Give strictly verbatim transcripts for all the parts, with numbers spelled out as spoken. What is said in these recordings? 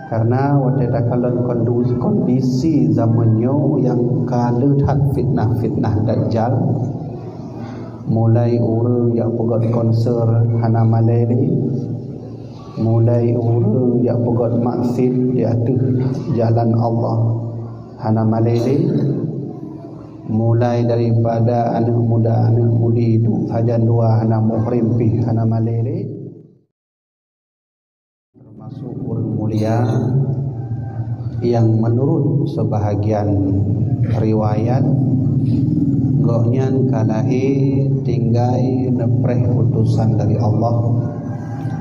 Karena watée takalon kondu-, kondisi zaman nyoe nyang ka le that fitnah-fitnah Dajjal, mulai ureuëng jak peugöt konser hana malée lé, mulai ureuëng jak peugöt maksiat di ateueh jalan Allah hana malée lé, mulai daripada aneuëk muda, aneuëk mudi duek sajan dua hana muhrim pih hana malée lé. Termasuk ureuëng mulia nyang menurut sebahagian riwayat, gobnyan ka lahé tinggai neupreh utusan dari Allah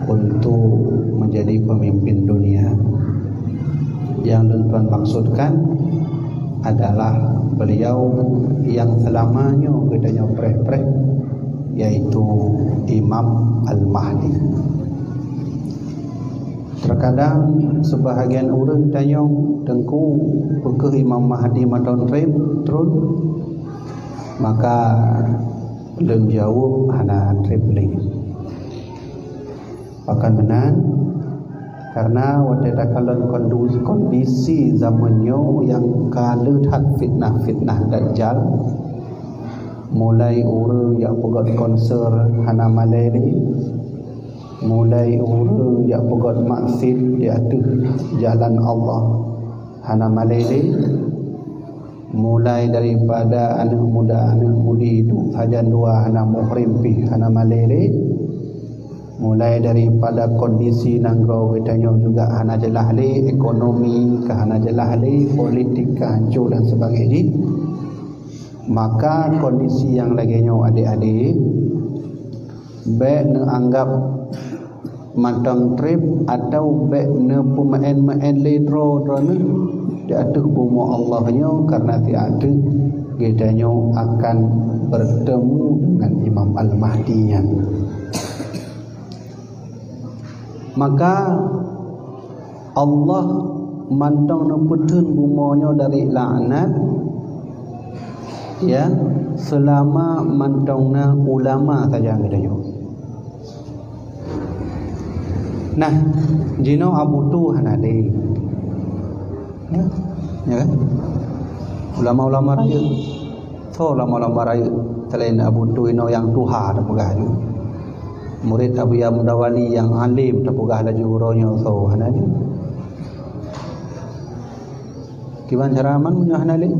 untuk menjadi pemimpin dunia. Yang lôn tuan maksudkan adalah beliau yang selama nyoe geutanyoe preh-preh, yaitu Imam Al-Mahdi. Terkadang sebahagian ureuëng tanyong, "Teungku, peu kheueh Imam Mahdi mantong treb tron?" Maka lôn jaweueb, "Hana treb lé." Pakon meunan? Karena watée takalon kondu-, kondisi zaman nyoe nyang ka le that fitnah-fitnah Dajjal, mulai ureuëng jak peugöt konser hana malée lé, mulai ureuëng jak peugöt maksiat di ateueh jalan Allah hana malée lé, mulai daripada aneuëk muda, aneuëk mudi duek sajan dua hana muhrim pih hana malée lé, mulai daripada kondisi nanggroe geutanyoe juga hana jeulaih lé, ekonomi ka hana jeulaih lé, politik ka hancô dan sebagainya. Maka kondisi nyang lagée nyoe, adék-adék, bék neuanggab mantong treb atawa bék neupeumaén-maén lé droe droeneuh di ateueh bumoe Allah nyoe, karena di ateueh geutanyoe akan bertemu dengan Imam Al-Mahdi nyan. Maka Allah mantong neupeutheun bumoe nyoe dari laknat, ya, selama mantong na ulama sajan geutanyoe. Nah, jinoe Abu Tu hana lé. Ya, ya kan? Ulama-ulama rayeuk. Soe ulama-ulama rayeuk selain Abu Tu inoe nyang tuha tapeugah laju. Murid Abuya Mudawali nyang alim tapeugah laju uroe nyoe soe hana lé. Kiban cara man meunyoe hana lé?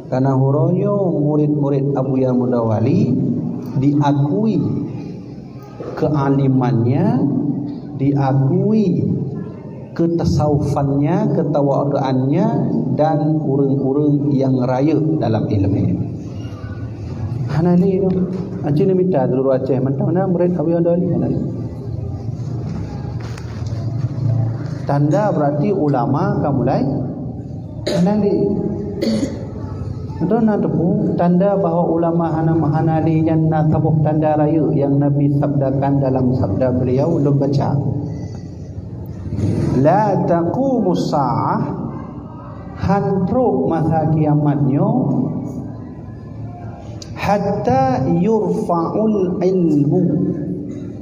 Karena uroe nyoe murid-murid Abuya Mudawali diakui kealimannya, diakui ketasawufannya, ketawadhuannya, dan ureuëng-ureuëng nyang rayeuk dalam iéleumé. Hana lé nyoe. Aci neumita seuluruh Aceh mantong na murid Abuya Mudawali, hana lé. Tanda berarti ulama ka mulai hana lé. Droe na teupeue tanda bahwa ulama hana, hana lé nyan na saboh tanda rayeuk nyang Nabi sabdakan dalam sabda beliau, lôn baca, "La taqumus sa'ah," han trok masa kiamat nyoe, "hatta yurfa'ul ilmu,"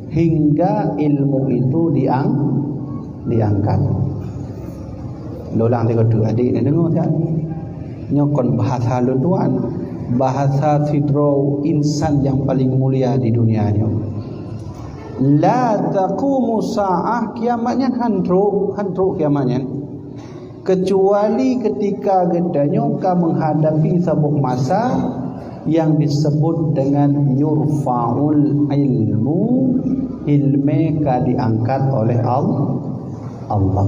hingga ilmu itu diang-, diangkat. Lôn ulang sigoe teuk, adék neudeungoe siat. Nyoe kon bahasa lôn tuan, bahasa sidroe insan nyang paleng mulia di dunia nyoe. La taqumu sa'ah, kiamat nyan han trok, han trok kiamat nyan. Kecuali ketika geutanyoe ka menghadapi saboh masa yang disebut dengan yurfa'ul ilmu, iéleumé ka diangkat oleh Al-, Allah.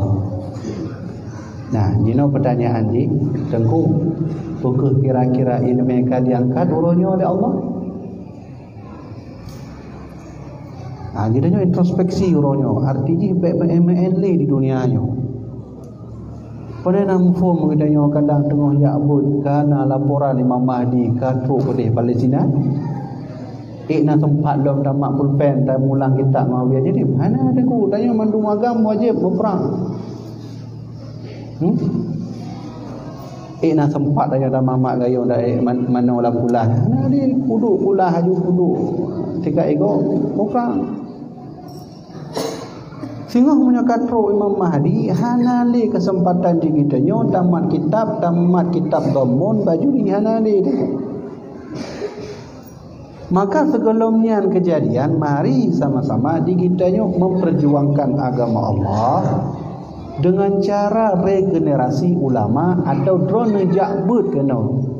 Nah, jinoe pertanyaan jih, Teungku, peu kheueh kira-kira iéleumé ka diangkat uroe nyoe lé Allah? Ha, geutanyoe introspeksi uroe nyoe, arti jih bék meu'én-meu'én lé di dunia nyoe. Pane na muphom geutanyoe kadang teungoh jak beuet, ka na laporan Imam Mahdi ka trok keudeh Palestina. Ék na seumpat lom tamat pulpen, tamulang kitab ngon Abuya Jadid. Hana, Teungku, tanyoe mandum agam wajéb meuprang. Hmm? Ék na seumpat tanyoe tamamat gayong dan ék man-, manoe lam kulah. Hana lé, peuduek kulah laju peuduek tingkat igoe, meuprang. Singoh meunyoe ka trok Imam Mahdi, hana lé keuseumpatan di geutanyoe tamat kitab, tamat kitab Dhammun, Bajuri, hana lé deh. Maka sigohlom nyan keujadian, mari sama-sama di geutanyoe memperjuangkan agama Allah dengan cara regenerasi ulama atau droeneuh jak beuet keunoe.